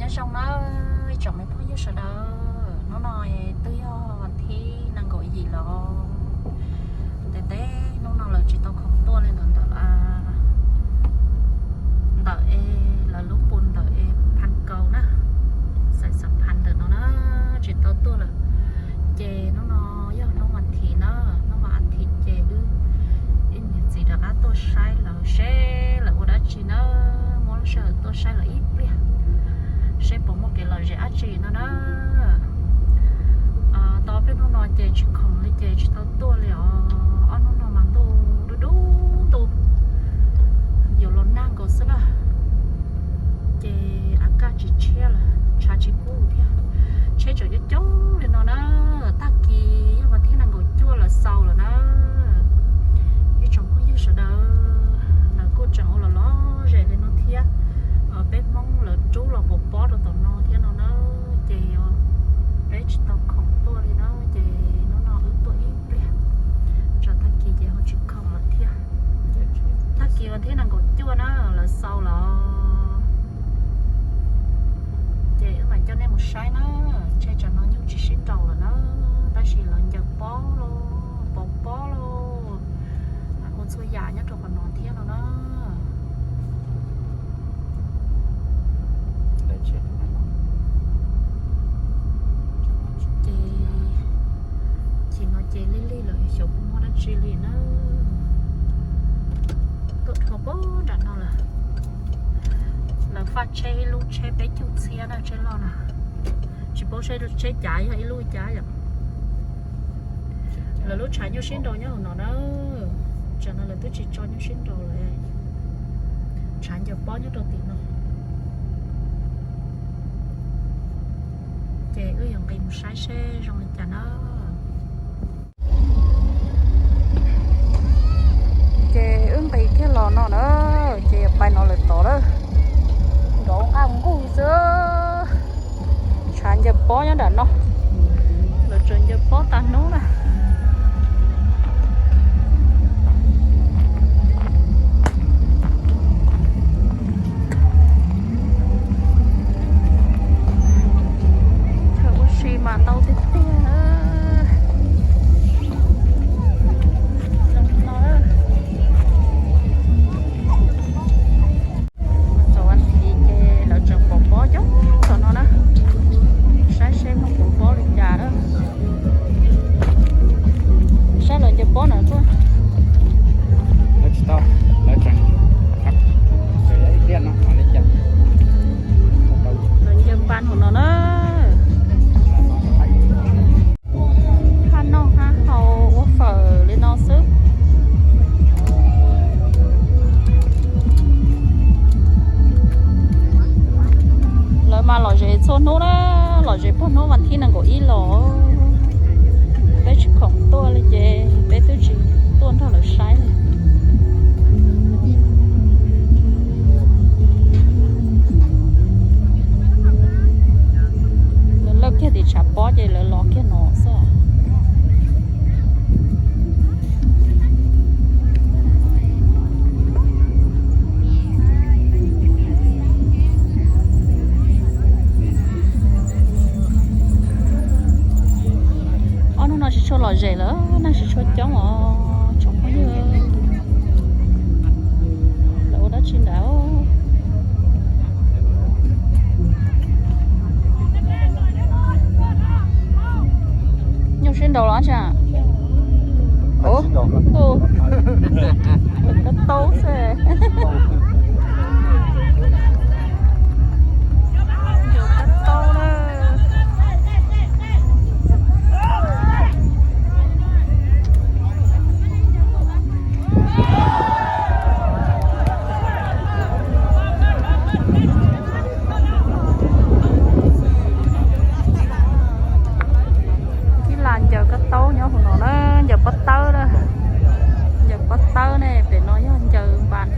Nyob zoo nawb ib tsoom me phooj ywg sawv daws, hnub no twb yog vas thib nees nkaum yim los, ntev ntev hnub no lawv tsis tau khoom tuaj li ntawd ntawm, ntawm es lawv lub npu ntawm es Phaj Kaus na, xais xav Phaj ntawm no na, tsis tau tuaj lawm. Ces hnub no yog hnub vas thib na, hnub vas thib ces wb ib niam txiv rov qab tuaj saib lawv seb lawv ua dab tsi na, muab lub sij hawm tuaj saib lawv ib pliag seb puas muaj kev lom zem dab tsi no na. Tau peb hnub no ces tsis khoom li ces tsis tau tuaj li os. Ob hnub no mas ntuj dub dub ntuj, yuav los nag nkaus xwb na. Ces a kaj tsis tshiab lawm, tshav tsis kub thiab, tsheb tseem coob coob li no na. Tag kis yog vas thib nees nkaum cuaj lawv xaus lawm na. Ib tsoom phooj ywg sawv daws, lawv kuj tseem ua los lom zem li no thiab. Peb Hmoob lawv rub los pov pob rau tom no thiab no na. Ces peb tsis tau khoom tuaj li na, ces hnub no wb tuaj ib pliag, tsam tag kis ces ho tsis khoom lawm thiab. Tag kis vas thib nees nkaum cuaj na lawv xaus lawm. Ces wb mam coj nej mus saib na. Ntshe tsam no nyuj tsis sib nraus lawm na, tab sis lawv ncaws pob lauj, pov pob lauj, ua txhua yam nyob rau qhov no thiab no na. Ces chim no ces lig lig lawm xyov puas muaj dab tsi li na. Tuaj dhau pem nram no lawm. Lawv faj tsheb ib lub tsheb peb caug txhiab na, tsheb loj na. Tsis paub tsheb cav yog ib lub li cas yom. Lawv lub tshav nyuj sib nraus nyob hauv no na. Tsam no lawv twb tsis tso nyuj sib nraus lawm. Tshav ncaws pob nyob rau tim no. Ces wb yuav nqis mus saib seb zoo li cas na. Ces wb nqis kiag los no na, ces yuav pais no lawm tod lawm. Nrov nqaj nquj xwb. Tshav ncaws pob nyob nram no, lawv tseem ncaws pob tag hnub na. Chaw ua si mas ntau tiag tiag. Txaus vas thiv ces lawv tseem pov pob coob tom no na. Saib seb muaj pov pob li cas na. Saib lawv ncaws pob na tuaj. Lawv tsis tau, lawv tseem, ib pliag no li cas. Lawv ncaws npas hauv no na. Haj noj haj haus ua fawm li no xwb. Lawv mas lom zem txhua hnub na, lom zem puag hnub vas thib nees nkaum ib los. Peb tsis khoom tuaj li ces peb twb tsis tuaj nrog lawv saib li. Lawv lawj kiag tim tshav pob ces lawv los kiag no xwb. Ob hnub no tsis tshua lom zem lawm, neeg tsis tshua coob os tsoom phooj ywg. Lawv ua dab tsi ntawd? Nyuj sib nraus los tsi? Ub, kab taub xwb. Kab taub na. Ib las ncaws kab taub nyob hauv no na, ncaws pob tawb na. Ncaws pob tawb ne, pem no yog ncaws npas.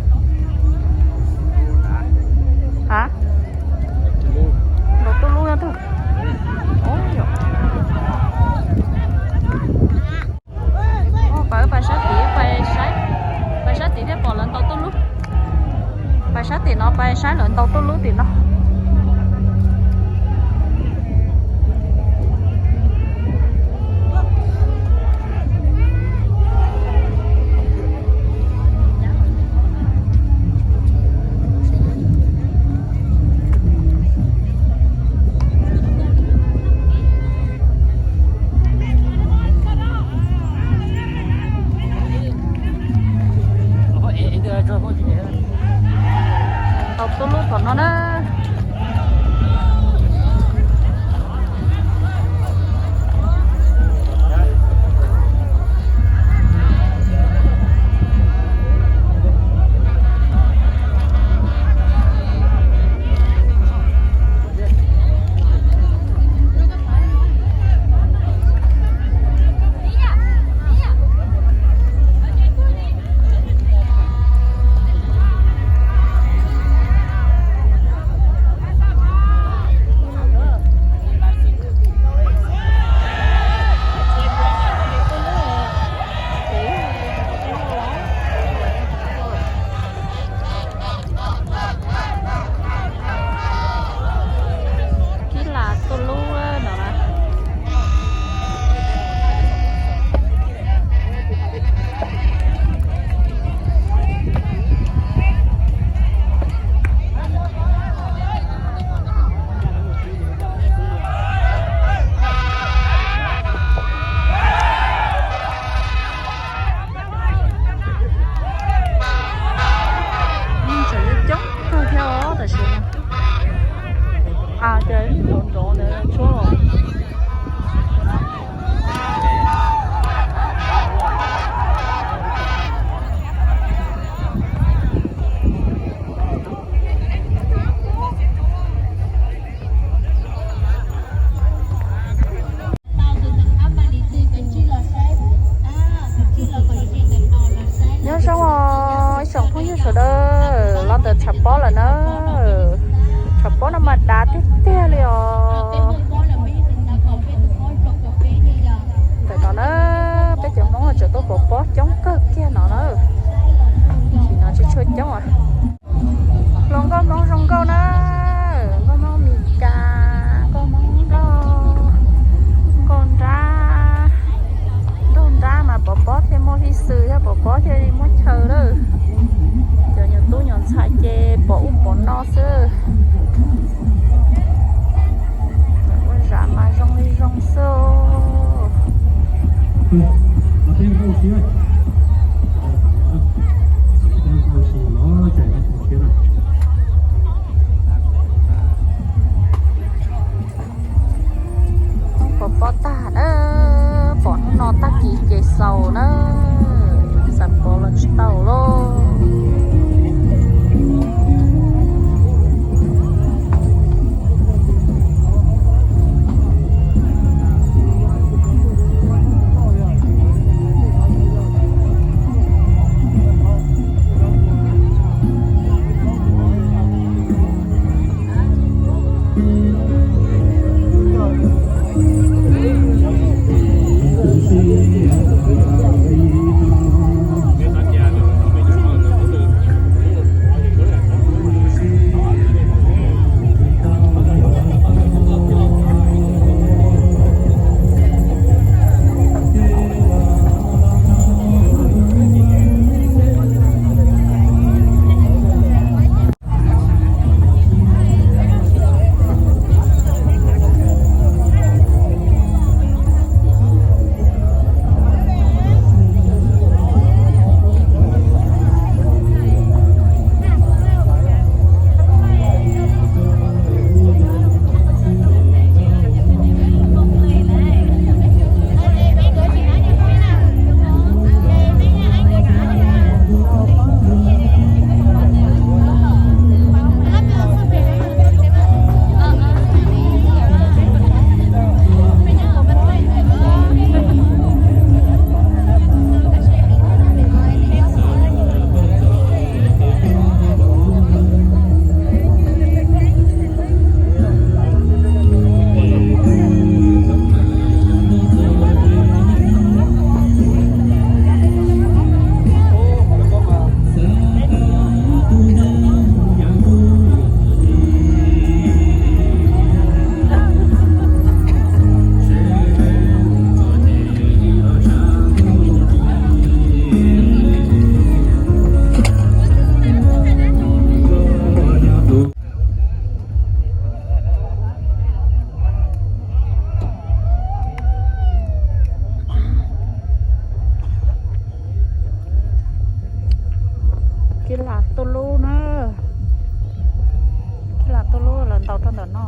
txog ntawm no.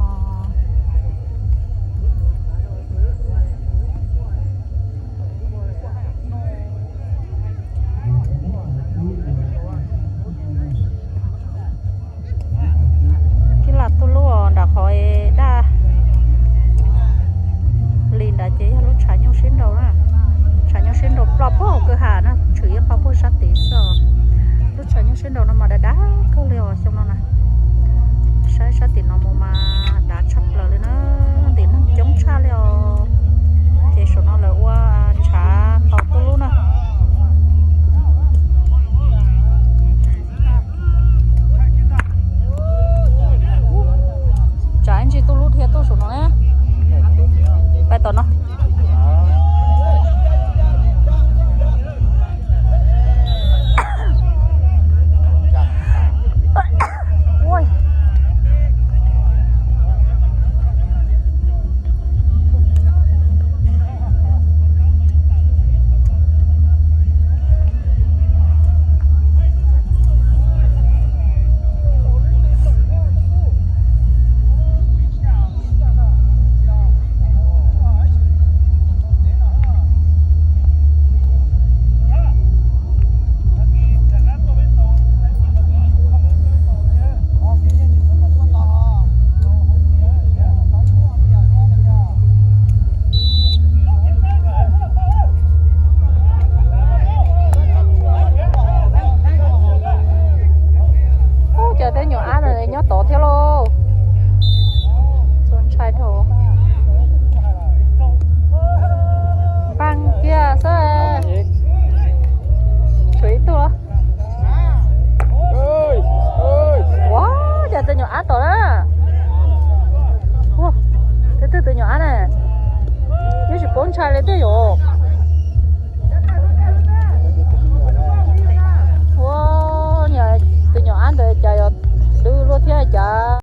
Tib lam tuj lub nram qhov daj li nrad ces yog lub tshav nyuj sib nraus na. Tshav nyuj sib nraus ploj puag kwj ha na, tshwm ib qho puag sab tid xwb. Lub tshav nyuj sib nraus no mas dav dav kawg li os xyoo no na. Saib sab tim no mus mas dav tshaj plaws li na, ntim neeg coob tshaj li os. Ces saum no lawv ua tshav ntaus tuj lub na. Tsam ib ntsis tuj lub dhia tuaj saum no na. Pais tom no. Ub, cov tej nyuam ab no nyob tod thiab lauj. Txaus ntshai dhau. Npaj kiag xwb. Tshuav ib tug. Ua cas tej nyuam ab tom na. Ua, tej twg tus nyuam ab na. Yeej tsis paub ntshai li twb yom. Ua, niag tus nyuam ab ntawd cas yog dub luaj thiab cas.